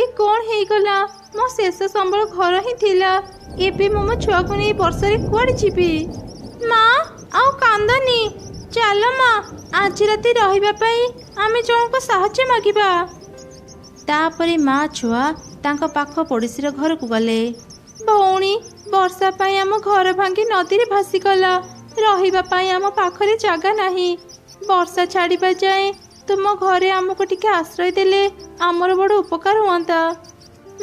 ଏ କ'ଣ ହେଇଗଲା? ମୋ ଶେଷ ସମ୍ବଳ ଘର ହିଁ ଥିଲା। ଏବେ ମୁଁ ମୋ ଛୁଆକୁ ନେଇ ବର୍ଷାରେ କୁଆଡ଼େ ଯିବି? ମା, ଆଉ କାନ୍ଦନି। ଚାଲ ମା, ଆଜି ରାତି ରହିବା ପାଇଁ ଆମେ ଜଣଙ୍କୁ ସାହାଯ୍ୟ ମାଗିବା। ତାପରେ ମା ଛୁଆ ତାଙ୍କ ପାଖ ପଡ଼ୋଶୀର ଘରକୁ ଗଲେ। ଭଉଣୀ, ବର୍ଷା ପାଇଁ ଆମ ଘର ଭାଙ୍ଗି ନଦୀରେ ଭାସିଗଲା। ରହିବା ପାଇଁ ଆମ ପାଖରେ ଜାଗା ନାହିଁ। ବର୍ଷା ଛାଡ଼ିବା ଯାଏଁ ତୁମ ଘରେ ଆମକୁ ଟିକେ ଆଶ୍ରୟ ଦେଲେ ଆମର ବଡ଼ ଉପକାର ହୁଅନ୍ତା।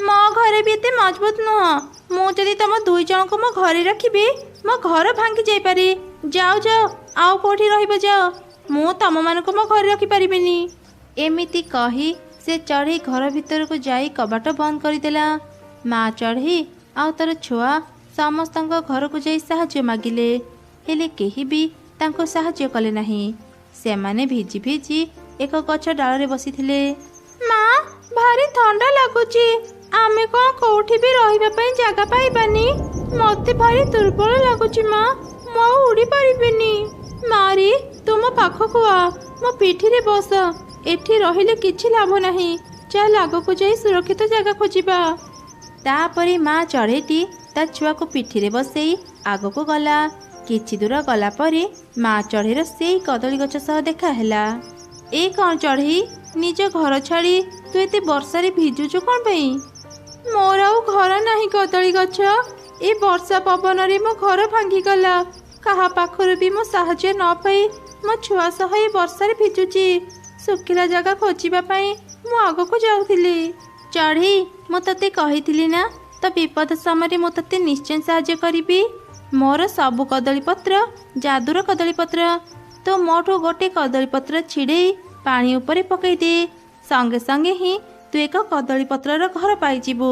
ମୋ ଘରେ ବି ଏତେ ମଜବୁତ ନୁହଁ। ମୁଁ ଯଦି ତମ ଦୁଇ ଜଣଙ୍କୁ ମୋ ଘରେ ରଖିବି, ମୋ ଘର ଭାଙ୍ଗି ଯାଇପାରେ। ଯାଅ ଯାଅ, ଆଉ କେଉଁଠି ରହିବ ଯାଅ। ମୁଁ ତମମାନଙ୍କୁ ମୋ ଘରେ ରଖିପାରିବିନି। ଏମିତି କହି ସେ ଚଢ଼େଇ ଘର ଭିତରକୁ ଯାଇ କବାଟ ବନ୍ଦ କରିଦେଲା। ମା ଚଢ଼େଇ ଆଉ ତାର ଛୁଆ ସମସ୍ତଙ୍କ ଘରକୁ ଯାଇ ସାହାଯ୍ୟ ମାଗିଲେ, ହେଲେ କେହି ବି ତାଙ୍କୁ ସାହାଯ୍ୟ କଲେ ନାହିଁ। ସେମାନେ ଭିଜି ଭିଜି ଏକ ଗଛ ଡାଳରେ ବସିଥିଲେ। ମା, ଭାରି ଥଣ୍ଡା ଲାଗୁଛି। ଆମେ କ'ଣ କୋଉଠି ବି ରହିବା ପାଇଁ ଜାଗା ପାଇବାନି? ମତେ ଭାରି ଦୁର୍ବଳ ଲାଗୁଛି ମା, ମୁଁ ଆଉ ଉଡ଼ି ପାରିବିନି। ମାରି, ତୁ ମୋ ପାଖକୁ ଆ, ମୋ ପିଠିରେ ବସ। ଏଠି ରହିଲେ କିଛି ଲାଭ ନାହିଁ। ଚାଲ ଆଗକୁ ଯାଇ ସୁରକ୍ଷିତ ଜାଗା ଖୋଜିବା। ତାପରେ ମା ଚଢ଼େଇଟି ତା ଛୁଆକୁ ପିଠିରେ ବସେଇ ଆଗକୁ ଗଲା। କିଛି ଦୂର ଗଲା ପରେ ମା ଚଢ଼େଇର ସେଇ କଦଳୀ ଗଛ ସହ ଦେଖା ହେଲା। ଏ କ'ଣ ଚଢ଼େଇ, ନିଜ ଘର ଛାଡ଼ି ତୁ ଏତେ ବର୍ଷାରେ ଭିଜୁଛୁ କ'ଣ ପାଇଁ? ମୋର ଆଉ ଘର ନାହିଁ କଦଳୀ ଗଛ। ଏ ବର୍ଷା ପବନରେ ମୋ ଘର ଭାଙ୍ଗିଗଲା। କାହା ପାଖରୁ ବି ମୁଁ ସାହାଯ୍ୟ ନ ପାଇ ମୋ ଛୁଆ ସହ ଏ ବର୍ଷାରେ ଭିଜୁଛି। ଶୁଖିଲା ଜାଗା ଖୋଜିବା ପାଇଁ ମୁଁ ଆଗକୁ ଯାଉଥିଲି। ଚଢ଼େଇ, ମୁଁ ତତେ କହିଥିଲି ନା, ତ ବିପଦ ସମୟରେ ମୁଁ ତତେ ନିଶ୍ଚୟ ସାହାଯ୍ୟ କରିବି। ମୋର ସବୁ କଦଳୀ ପତ୍ର ଯାଦୁର କଦଳୀ ପତ୍ର। ତୁ ମୋଠୁ ଗୋଟେ କଦଳୀ ପତ୍ର ଛିଡ଼େଇ ପାଣି ଉପରେ ପକେଇଦେ, ସଙ୍ଗେ ସଙ୍ଗେ ହିଁ ତୁ ଏକ କଦଳୀ ପତ୍ରର ଘର ପାଇଯିବୁ।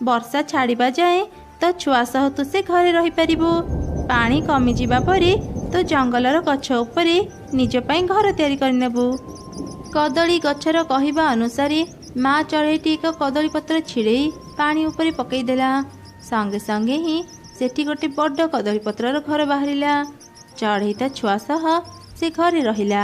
ବର୍ଷା ଛାଡ଼ିବା ଯାଏଁ ତୋ ଛୁଆ ସହ ତୁ ସେ ଘରେ ରହିପାରିବୁ। ପାଣି କମିଯିବା ପରେ ତୁ ଜଙ୍ଗଲର ଗଛ ଉପରେ ନିଜ ପାଇଁ ଘର ତିଆରି କରିନେବୁ। କଦଳୀ ଗଛର କହିବା ଅନୁସାରେ ମା ଚଢ଼େଇଟି ଏକ କଦଳୀ ପତ୍ର ଛିଡ଼େଇ ପାଣି ଉପରେ ପକେଇଦେଲା। ସଙ୍ଗେ ସଙ୍ଗେ ହିଁ ସେଠି ଗୋଟେ ବଡ଼ କଦଳୀ ପତ୍ରର ଘର ବାହାରିଲା। ଚଢ଼େଇ ତା ଛୁଆ ସହ ସେ ଘରେ ରହିଲା।